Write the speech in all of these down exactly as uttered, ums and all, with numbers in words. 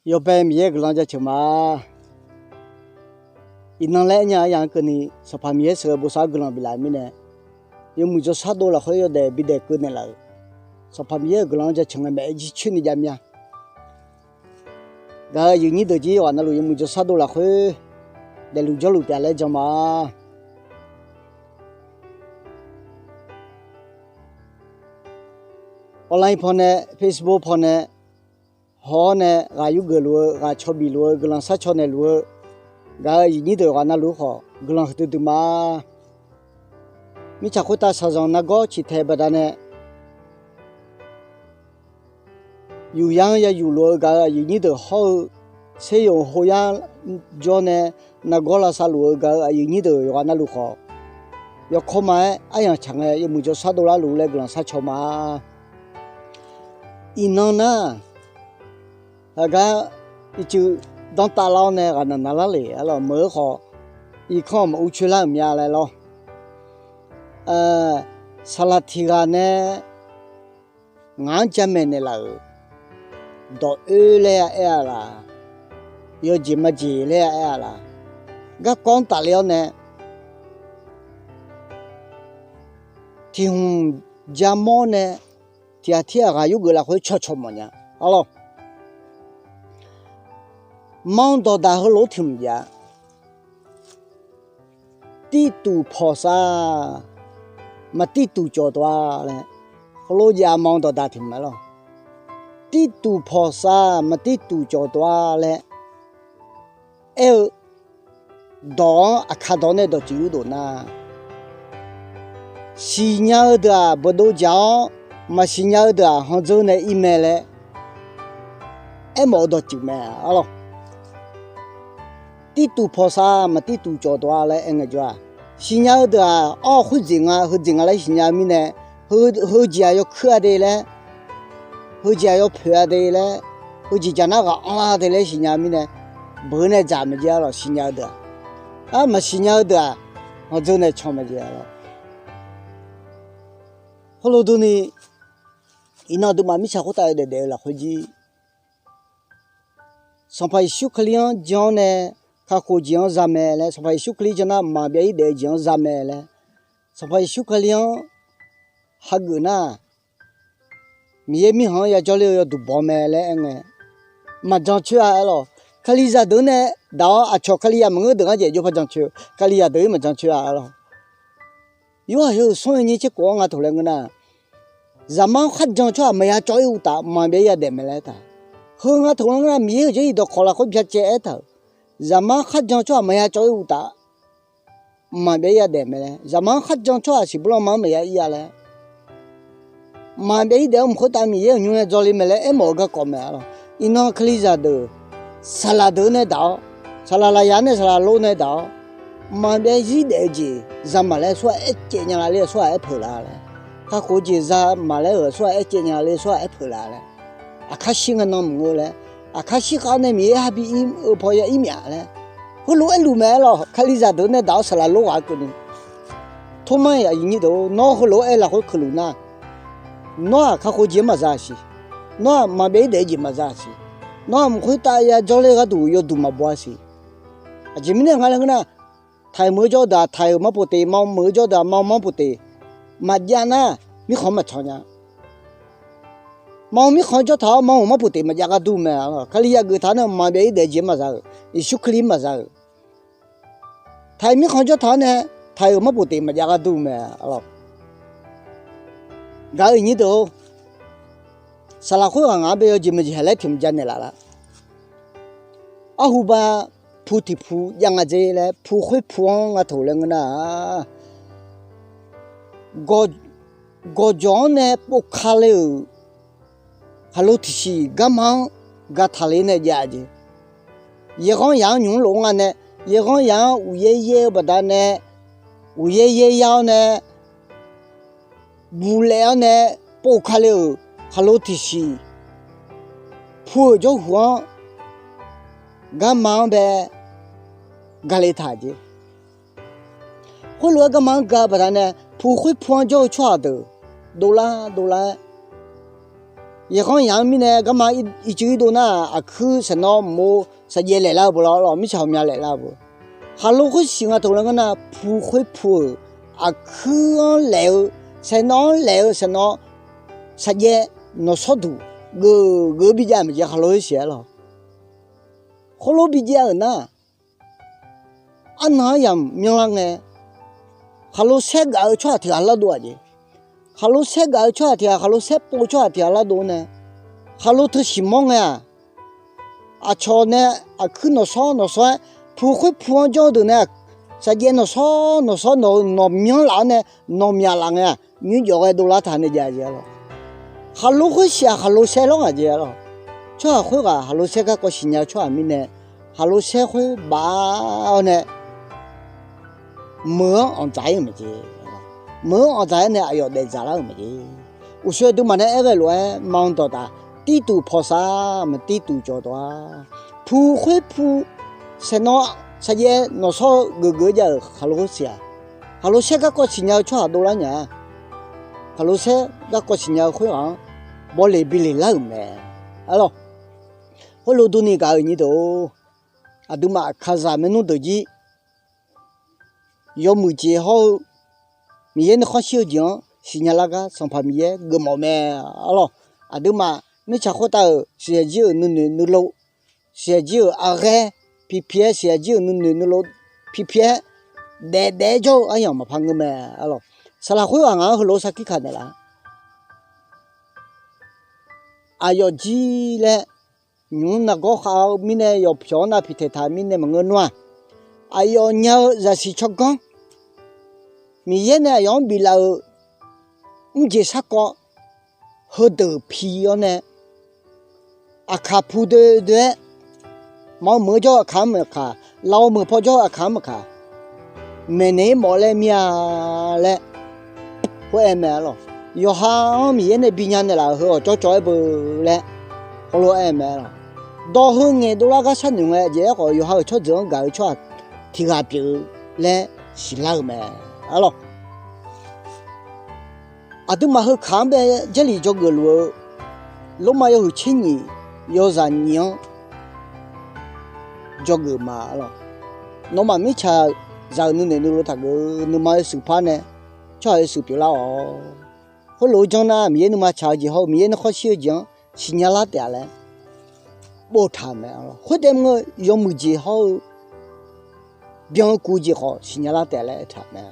Yawbae Miqyaer-euq guiqlanq jaceuq ma. Iqnan laer aernya-anr yaq-anr keuvni Sanqpaq Miqyaer sheuqghae bosav-awr guiqlanq biflaf-euq mirnae, yawmuiq jawrshar dov lafkhoer yawdaef bidaef keuv naeqlaf-euq Sanqpaq Miqyaer-euq guiqlanq-anr jaceuq ngae maeq-aer jircoer ni jav mir-a. Gaq-euq aqyuif nyir deuq jir yawqghaq navluf yawmuiq jawrshar dov lafkhoer daefluf jawrluf pyeuf laer jan ma. Online pawnae, Facebook pawnae, haw-awr nae ghaq yurgeuf luf-eu, ghaq cawbif luf-eu, guiqlanq sharcaw naeqluf-eu gaq-euq aqyuif nyir deuq yawqghaq navluf khawf guiqlanq huiqdui dui ma. Mirtsaq khoertav shaqzanq nargawr ciqtae baqdanae, yufyar-anr yayuf luf-eu gaq-euq aqyuif nyir deuq hawr-eu, tser yawq hoyar jawr nae nargawr lavsav luf-eu gaq-euq aqyuif nyir deuq yawqghaq navluf khawf, yawkawr ma-aer aryamq tsaq ngae yawmuiq jawrshar dovlar luf laer guiqlanq sharcaw ma. Iqnan nar, heugar ircuf danrtav lar-awr nae ghaqnaq naqlar le-a lawq. Meuq-eu khawf, irkanr-aq maqur coer lar-euq mya laer lawr. Saqlaq tiq ghaq nae ngaq-anr jamaeq naeqlaf-euq dawq oer laer-a aer-a laq, yawjeq majeq laer-a aer-a laq, garkawv-anr tafle-awr nae, tiq hmq ja mawr nae tiq ghaq tir ghaq ghaq yurgeuf lafkhoer cawqcawq mawf nya. Arlawr, manr dawqdaq heulof-aer tiq hmq jav-a. Tirtuq pawqsav, maqtirtuq cawqdawq-a laer, heulof jav-a manr dawqdaq tiq hmq-a lawr. Tirtuq pawqsav, maqtirtuq cawqdawq-a laer aer-eu dawq-anr aqkar dawq nae dawqtsuif yurdov nar, siqnya-eu deuq-aq beuqdov jaq-awr, maqsiqnya-eu deuq-aq handzeur nae ir mae laer aermawf-eu dawqtsuif mae. Arlawr, tirtuq pawqsav maqtirtuq cawqdawq-a laer aer ngaejawr-aq, siqnya-eu deuq-aq awr khoerdzeq nga heudzeq nga laer siqnya-eu mirnae, heujeq-aq yawkuir-a de laer, heujeq-aq yawpoeq-a de laer, heujeq jaq nar ghaq anrlar de laer siqnya-eu mirnae, beuq nae dzaq maeq jaev-a lawq. Siqnya-eu deuq-aq, ar maqsiqnya-eu deuq-aq handzeur nae can maeq jaev-a lawq. Khoerlof durni, iqnan aqduimaf mirtsaq khoertav-eu daefdaef-eu lafkhoer jir, Sanqpaq Yeqsur Kali-anr jan-awr nae kakhof jeq-anr za mae laer, Sanqpaq Yeqsur Kali jan nar mqmaq byav-ir daef-eu jeq-anr za mae laer, Sanqpaq Yeqsur Kali-anr hageuf nar, Miqyaer Mirkhanq-anr yajawr ler-eu yawduq baw mae laer aer ngae, maqjan coer-a aer lawq. Kalizaq deuq-anr nae daq-awr aqcawq Kalizaq maqngeur deuq ngar jaeq jawr par jan coer-eu, Kalizaq deuq-ir maqjan coer-a aer lawq. Yorhaq yawhuiq smr-eu nyir tser khof-anr nga taq laer ngeur nar, zaqmar-anr kharjan tsawrhaq maqya cawv-ir uqtaf mqmaq byav-ir yadaef mae laer taq. Heu nga taq laer ngeur nar, Miqyaer-euq jarlif dawqkawq lafkhoer byacaev aertaq-euq, zaqmar-anr kharjan tsawrhaq maqya cawv-ir uqtaf mqmaq byav-ir yadaef mae laer, zaqmar-anr kharjan tsawrhaq siqbur lanma-anr maqya ir-a laer, mqmaq byav-ir daef-anr mq khoertav Miqyaer-euq nymr nae dzawle mae laer aermawf-eu garkawv mae-a lawq. Iqnan Kalizaq deuq, saqlaq deuq-anr nae daq-awr, saqlaq lafyaq-anr nae saqlaq lor nae daq-awr, mqmaq byav-ir daef-eu jeq za maq laer tsawrhaq aer caev nya la ler-eu tsawrhaq aer peuq la laer, kakhof-eu jeq za maq laer-euq tsawrhaq aer caev nya la ler-eu tsawrhaq aer peuq la laer, aqkar shir ngae nan maqngeur laer, aqkar shir khav-awr nae Miqyaer ha bi ir-eu paw ya ir myaf laer, heulof-aer aerluf mae-a lawq. Kalizaq deuq-anr nae daq-awr saqlaq lor ghaq-eu keuvni, Tormar-iq aqyuif nyir deuq-or, nawr heulof-aer aer lafkhoer keuqluf nar, nawr-aq kakhof-eu jeq-anr maqza-a siq. Nawr-aq mqmaq byav-ir daef-eu jeq maqza-a siq. Nawr-aq mq khoertav yajawr ler-eu gharduq yawduq maqbaw-a siq. Aqjeq mirnae nga laer ngeur nar, taq-euq meuq-eu jawr deuq-aq taq-euq mar pov teq, ma meuq-eu jawr deuq-aq ma mar pov teq, maqjav nar, mirkhanq-anr maqcan nya. Ma mirkhanq-anr jawr taq-awr ma-euq mar pov teq maqjav gharduq mae-a lawq. Kali yageuf taq-awr nae mqmaq byav-ir daef-eu jeq-anr maqza-euq, Yeqsur Kali-anr maqza-euq, taq-euq mirkhanq-anr jawr taq-awr nae taq-euq mar pov teq maqjav gharduq mae-a lawq. Gaq-euq nyir deuq-or, saqlaq khoerghaq ngaq-anr bae yawjeq maqjeq haeq laer tiq mq ja naeqlaf lar. Arhuba pu tiq pu jav nga dzer laer pu khoer pu-anr nga taq laer ngeur nar-aq, gawqjawq-anr nae povka le-euq khaqlo tiqsiq garma-anr ga taqler nae jav-eu jeq. Yaerghanr yaq-anr nymq-mr lof-aer nga nae, yaerghanr yaq-anr uqyaer yaer-eu baqdanae, uqyaer yaer yar-awr nae, buqlaef-awr nae, povka le-euq khaqlo tiqsiq pu-euq jawrhuq-anr garma-anr bae gale taq jeq. Khoerlof-aer garma-anr ga-eu baqdanae, pu khoer pu-anr jawr-eu tsawrhaq deuq dovlar dovlar-aer, Yaeqkhanr yaq-anr mirnae garma ircuf irdov nar-aq, aqkuir saeqnawv mq-or saqjaev laeqlar-eu beu lawr lawr, mirtsaq ghawqmya laeqlar-eu beu. Khaqlo khoersiq nga taq laer ngeur nar, pu khoer pu-euq aqkuir-anr laeq-eu, saeqnawv-anr laeq-eu saeqnawv saqjaev nawqshawr duq geuf geuf-eu bijav-eu maqjeq, khaqlo khoersiq-aer lawr. Khoerlof bijav-euq nar, arnan aryamq myanrlar ngae, khaqlo saer gaf-eu tsawrhaq tiq ghaq lardov-aq jeq. Khaqlo saer gaf-eu tsawrhaq tiq ghaq, khaqlo saer pov-eu tsawrhaq tiq ghaq lardov-awr nae, khaqlo teu siqmawr ngae-aq, aqcawq nae aqkuir nawqshawr nawqshawr-aer, pu khoer pu-anr jawr-eu deuq nae, saqjaev nawqshawr nawqshawr nawq-eu nawqmyanr laf-awr nae, nawqmyaq laf ngae-aq, nymr jawf ghae dovlar taq nae jav jeq-a lawr. Khaqlo khoersiq-aq khaqlo saer lawr ngaq jeq-a lawr. Tsawrhaq khoerghaq khaqlo saer garkawv siqnya-eu tsawrhaq mirnae, khaqlo saer khoer baf-awr nae, meuq-anr anqdzaq-ir-euq maqjeq. Meuq-anr anqdzaq-aer nae aqyawf daefdzaq lar-euq maqjeq. Uqshoe aqduimaf nae aer ghae lof-aer ma-anr dawqtaf, tirtuq pawsav maq tirtuq cawqdawq-a. Pu khoer pu, saeqnawv saqjaev nawqshawr-eu geuf geuf-aer jav-euq khaqlo khoersiq-aq, khaqlo saer garkawv siqnya-eu tsawrhaq dovlar nya-a. Khaqlo saer garkawv siqnya-eu khoerghaq-anr bawleq bi leq lar-euq mae. Arlawr, khoerlof durni gaq-euq nyir deuq-or, aqduimaf kaqzaq maernmr deuq jir yawmuiq jeq hawr-eu Miqyaer nuikhanr shir-eu jeq-anr siqnya lar gar Sanqpaq Miqyaer geufmawf-eu mae. Arlawr, aqduimaf mirtsaq khoertav-euq siqyaq jir-euq nuinoeq nuilov, siqyaq jir-euq aqghaer pipi-aer, siqyaq jir-euq nuinoeq nuilov pipi-aer daef daef-aer jawr-eu aryamq maqpar ngeur mae. Arlawr, saqlaq khoerghaq ngaq-anr heulof-aer sarkir kaq naeqlaf-a. Aqyawf jir laer nymq-mr nargawr khav-eu mirnae, yawqpyawq-anr nav piqtaeq taq-eu mirnae maqngeur nar-aq, aqyawf nya-eu zaqsiq tsawrganr, Miqyaer nae aqyawf-anr biflaf-euq mrjeq sarkawv heudeuq pi-awr nae, aqkaq pu doe doe-aer, maqmeuq-eu jawr-eu aqkaq-anr maqkaq, lafov meuq paw jawr-eu aqkaq-anr maqkaq, maeqnaeq-ir mawf laer mir-a laer, khoer aer mae. Arlawr, yawqha-anr Miqyaer nae binya naeqlaf-euq heu-awq cawrcawv-aer beu laer, khoerlof-aer aer mae. Arlawr, dawq heu ngaeq dovlar gar sharnoeq ngae jeq aerkhawf, yawqha-euq tsawrjeuq-anr gaq-eu tsawrhaq tiq ghaq pyeuf-eu laer siqlar-euq mae. Arlawr, aqduimaf heu kaq-anr bae Jarlif dzawgeuf luf-eu Lormav yawhuiq tser nyiq yawzaq nyiq-anr dzawgeuf ma. Arlawr, nawmaf mirtsaqzaq-euq nuinoeq nuilov taqgeuf-eu nuima yawshuif par nae tsawrhaq yawshuif pyeuflar-awq. Khoerlof-aer janr nar, Miqyaer nuima tsaq-eu jeq hawr-eu Miqyaer nuikhanr shir-eu jeq-anr siqnya lar taef-a laer boftaq-euq mae. Arlawr, khoertav mr-eu yawmuiq jeq hawr-eu byan-eu kuv jeq khawf siqnya lar taef-a laer aertaq mae.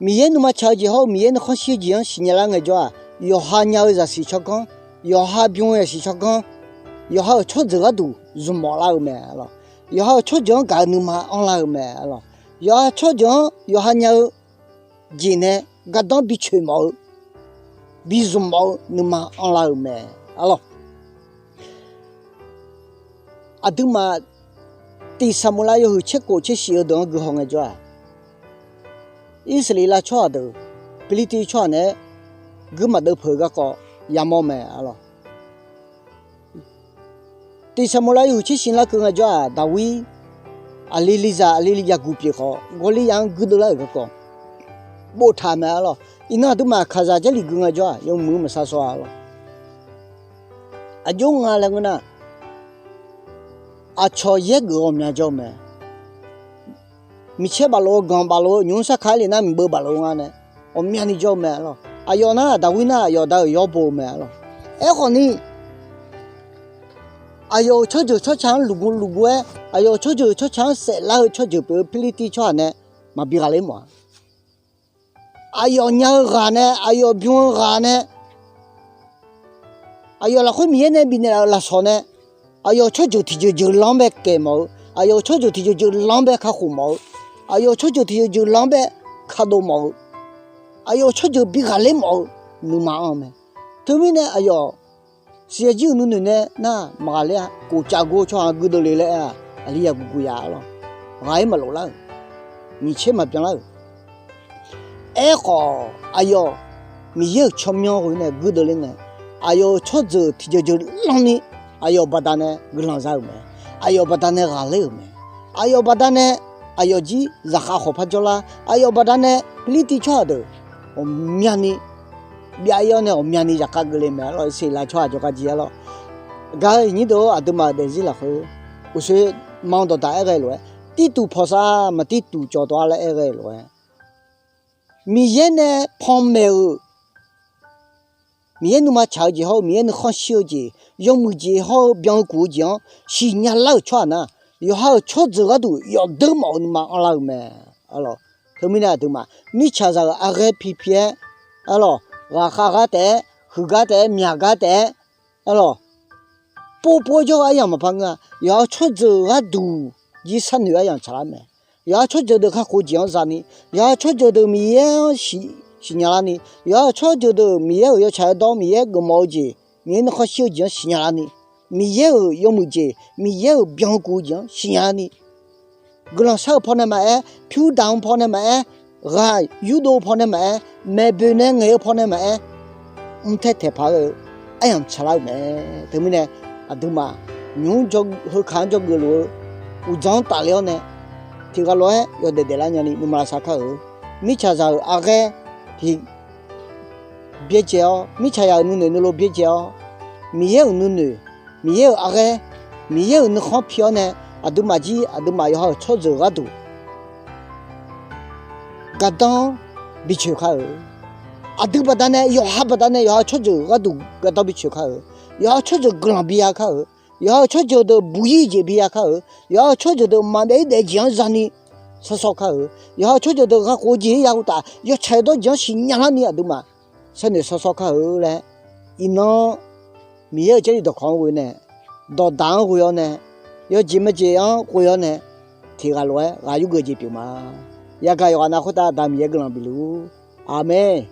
Miqyaer nuima tsaq-eu jeq hawr-eu Miqyaer nuikhanr shir-eu jeq-anr siqnya lar ngaejawr-aq, yawqha nya-eu zaqsiq tsawrganr, yawqha bym-eu zaqsiq tsawrganr, yawqha-euq tsawrjeuq gharduq zmq mawf lar-eu mae. Arlawr, yawqha-euq tsawrjeuq-anr gaq-eu nuima anrlar-eu mae. Arlawr, yawqha tsawrjeuq-anr yawqha nya-eu jeq nae gardanr bicoeq mawf-eu, bizmq mawf-eu nuima anrlar-eu mae. Arlawr, aqduimaf tiq Saqmawlav yawhuiq tser kof tser shif-eu deuq-anr guihaw ngaejawr-aq, Irsaqleqlav tsawrhaq deuq Pirlirtiv tsawrhaq naeq-aer guir maqdeuv peuq-eu garkawv yamawr mae. Arlawr, tiq Saqmawlav yawhuiq tser shif larkeuv ngaejawr-aq, Daqwir aqli lizaq aqli yaqguq pyeuf khawf, Gawrliryav-anr guirdeuv lar-euq garkawv boftaq mae. Arlawr, iqnan aqduimaf kaqzaq Jarlif gui ngaejawr-aq, yawmuiq maqsar sawr-a. Arlawr, aqjox nga laer ngeur nar, aqcawq yaergeuf ghawqmya jawr-eu mae. Miqcaer baflof-eu, ganq baflof-eu, nymq-mr sarkar-aer le nar miqbeuv baflof-eu nga nae ghawqmyani jawr-eu mae. Arlawr, aqyawf nar Daqwir nar aqyawf da-euq yawrbo-eu mae. Arlawr, aerkhawf ni, aqyawf-euq tsawrjeuq tsawrca-anr lufguv lufguv-aer, aqyawf-euq tsawrjeuq tsawrca-anr saeflar-eu tsawrjeuq pyeuf-eu Pirlirtiv tsawrhaq nae maqbi ghaqler mawf-a. Aqyawf nya-eu ghaq nae, aqyawf bym-eu ghaq nae, aqyawf lafkhoer Miqyaer nae bifnaeq laf-euq lafsawq nae, aqyawf-euq tsawrjeuq tiqjeuq jeuq lan-anr bae kaeq mawf-eu, aqyawf-euq tsawrjeuq tiqjeuq jeuq lan-anr bae kakhof mawf-eu, aqyawf-euq tsawrjeuq tiqjeuq jeuq lan-anr bae kadov mawf-eu, aqyawf-euq tsawrjeuq bi ghaqler mawf-eu nuima anr-eu mae. Teumirnae aqyawf siqyaq jir-euq nuinoeq nae nar maqghaqler-a. Kof caf gor-eu tsawrhaq-anr guirdeuv le laer aer-aq, aqli yaqguq guq ya. Arlawr, ghaq-ir maqlof lar-euq, miqtser maqbyan lar-euq. Aerkhawf, aqyawf Miqyaer-euq tsawrmyanr ghoe nae guirdeuv ler ngae, aqyawf-euq tsawrjeuq tiqjeuq jeuq lanni aqyawf baqdanae guiqlanq za-euq mae. Aqyawf baqdanae ghaqler-euq mae. Aqyawf baqdanae aqyawf jir zaqkhav khawqpar jawrlar. Aqyawf baqdanae Pirlirtiv tsawrhaq deuq ghawqmyani byav-ir-awr nae ghawqmyani zaqkhav geuvle mae. Arlawq, Irsaqleqlav tsawrhaq jawrgar jir arlawq. Gaq-eu iqnyir deuq-or, aqduimaf-euq daefzir lafkhoer uqshoe ma-anr dawqdaq-aer ghae lof-aer, tirtuq pawqsav maqtirtuq cawqtawv-a laer aer ghae lof-aer, Miqyaer nae panmaeq-euq, Miqyaer nuima tsaq-eu jeq hawr-eu, Miqyaer nuikhanr shir-eu jeq, yawmuiq jeq hawr-eu, byan-eu kuq-eu jeq-anr siqnya lar-euq tsawrhaq nar, yawqha-euq tsawrjeuq gharduq yawqdeur mawf-eu nuima anrlar-eu mae. Arlawq, teumirnae aqduimaf mirtsaqzaq-euq arghaer pipi-aer, arlawq, ghaqkhav gar taef-aer, huiq gar taef-aer, myaq gar taef-aer, arlawq, povpov-aer jawr-eu aryamq maqpar ngeur-a. Yawqha-euq tsawrjeuq gharduq jir sharnoeq aryamq tsaqlar mae. Yawqha-euq tsawrjeuq deuq kakhof-eu jeq-anr zani, yawqha-euq tsawrjeuq deuq Miqyaer-anr siqnya larni, yawqha-euq tsawrjeuq deuq Miqyaer-euq yawtsaq yawdawr, Miqyaer geufmawf-eu jeq, Miqyaer nuikhanr shir-eu jeq-anr siqnya larni, Miqyaer-euq yawmuiq jeq, Miqyaer-euq byan-eu kuq-eu jeq-anr siqnya larni, guiqlanq shar-eu pawnae maqaer, pyur daq-eu pawnae maqaer, ghaq yurdov-eu pawnae maqaer, maeqboeq nae ngaeq-eu pawnae maqaer, mrtaer taeq paq-eu aryamq tsaqlar-euq mae. Teumirnae aqduimaf nymq-mr heu kaq-anr jawrgeuf luf-eu uqdzan-anr tafle-awr nae, tiq ghaq lof-aer yawdaef daeflar nyani nuima lavsav kar-euq. Mirtsaqzaq-euq arghaer tiq byaerdzae-awr, mirtsaqzaq-euq nuinoeq nuilov byaerdzae-awr, Miqyaer-euq nuinoeq, Miqyaer-euq arghaer, Miqyaer-euq nuikhanr pi-awr nae, aqduimaf jir aqduimaf yawqha-euq tsawrjeuq gharduq gardanr bicoeq kar-euq. Aqdui baqdanae, yawqha baqdanae yawqha-euq tsawrjeuq gharduq gardanr bicoeq kar-euq. Yawqha-euq tsawrjeuq guiqlanq biya kar-euq. Yawqha-euq tsawrjeuq deuq buq-ir jeq biya kar-euq. Yawqha-euq tsawrjeuq deuq maqbyav-ir daef-eu jeq-anr zani sawrsawr kar-euq. Yawqha-euq tsawrjeuq deuq ghaqkhof jeq-ir ya uqtaf, yawtsaq yawdawr jeq-anr siqnya larni aqduimaf sharnoeq sawrsawr kar-euq laer, iqnan Miqyaer-euq Jarlif dawqkawq-anr ghoe nae, dawqdaq-anr ghoe-awr nae, yawjeq majeq-anr ghoe-awr nae, tiq ghaq lof-aer ghaq yurgeuf jeq pyeuf ma. Yagaq yawqghaq nav khoertav Aqda Miqyaer guiqlanq bif luf-ur. Aqmeq.